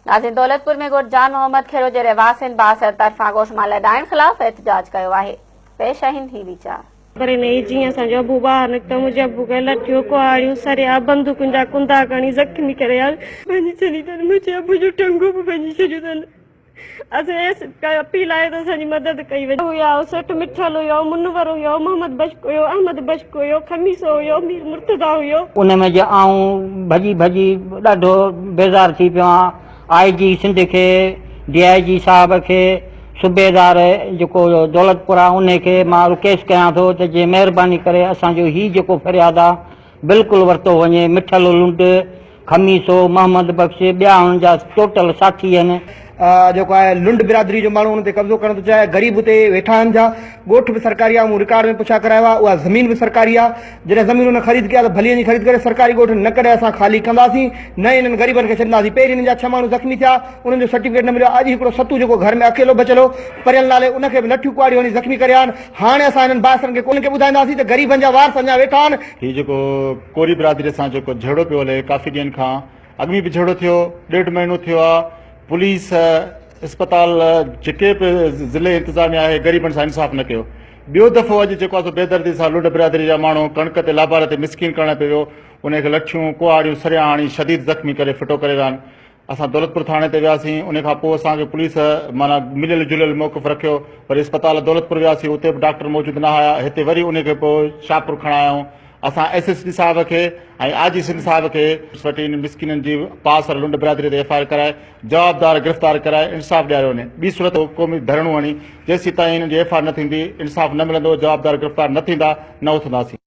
ناظرين دولتپور ۾ ڳوٺ جان محمد کهڙو جي رهواسين بااثر طرفان ڳوٺ مان لڏائڻ خلاف احتجاج ڪيو آهي پيش آهن هي ويچار. پر انهيء جيئن اسان جو ابو ٻاهر نڪتو، منهنجي ابو کي لٺيون، ڪهاڙيون، سريا، بندوقن جا ڪندا کڻي زخمي ڪري آيا. ڀڃي ڇڏي اٿن، منهنجي ابو جون ٽنگون به ڀڃي ڇڏيون اٿن. اسان کي اپيل آهي ته اسان جي مدد ڪئي وڃي. هيا، سيٺ مٺل هيو، منور هيو، محمد بخش هيو، احمد بخش هيو، خميسو هيو، مير مرتضيٰ هيو. ان ۾ جي آئون ڀڄي ڀڄي ڏاڍو بيزار ٿي پيو آهيان. آء جي سنڌ کي، ڊي I جي صاحب کي، صوبيدار جيڪو دولتپور آهي انهي کي مان رڪيسٽ ڪيان ٿو ته جي مهرباني ڪري اسان جو هي جيڪو فرياد آهي بلڪل ورتو وڃي. مٺل لنڊ، خميسو، محمد بخش ٻيا هن جا ٽوٽل ساٿي آهن. جيڪو آهي لنڊ برادري جو ماڻهو ان تي قبضو ڪرڻ ٿو چاهي غريب اتي ويٺا آهن جا ڳوٺ به سرڪاري آهي مون رڪارڊ ۾ پڇا ڪرايو آهي اها زمين به سرڪاري آهي جڏهن زمين هن خريد ڪئي آهي ته ڀلي وڃي خريد ڪري سرڪاري ڳوٺ نه ڪڏهن اسان خالي ڪنداسين نه ئي انهن غريبن کي ڇڏينداسين پهرين انهن جا ڇهه ماڻهو زخمي ٿيا انهن جو سرٽيفڪيٽ نه مليو اڄ هڪڙو ستو جيڪو گهر ۾ اڪيلو بچيل هو پريل نالي ان کي به لٺيون ڪهاڙيون هڻي زخمي ڪري آيا آهن هاڻي اسان انهن بااثرن کي ڪونه کي ٻڌائينداسين ته غريبن جا وارث اڃا ويٺا آهن. هي جيڪو ڪوري برادري سان جيڪو جهيڙو پيو هلي ڪافي ڏينهن کان اڳ ۾ به جهيڙو ٿيو ڏيڍ مهينو ٿيو آ پوليس اسپتال جيڪي به ضلعي انتظاميا آهي غريبن سان انصاف نه ڪيو ٻيو دفعو اڄ جيڪو آ سو بيدردي سان لنڊ برادري جا ماڻهو ڪڻڪ تي لاباري تي مسڪين ڪرڻ پيو ويو ان کي لٺيون ڪهاڙيون سريان هڻي شديد زخمي ڪري ڦٽو ڪري ويا آهن اسان دولتپور ٿاڻي تي وياسين ان کان پوء اسان کي پوليس معنيٰ مليل جليل موقف رکيو وري اسپتال دولتپور وياسين اتي به ڊاڪٽر موجود نه آيا هتي وري ان کي پوء شاهپور کڻايائون اسان ايس ايس پي صاحب کي ۽ آء جي سنڌ صاحب کي وٺي ان مسڪينن جي پاس لنڊ برادري تي ايف I R ڪرائي جوابدار گرفتار ڪرائي انصاف ڏياريو وڃي ٻي صورت قومي ڌرڻو هڻي جيسيتائين انهن جي ايف I R نه ٿيندي انصاف نه ملندو جوابدار گرفتار نه ٿيندا نه اٿنداسين.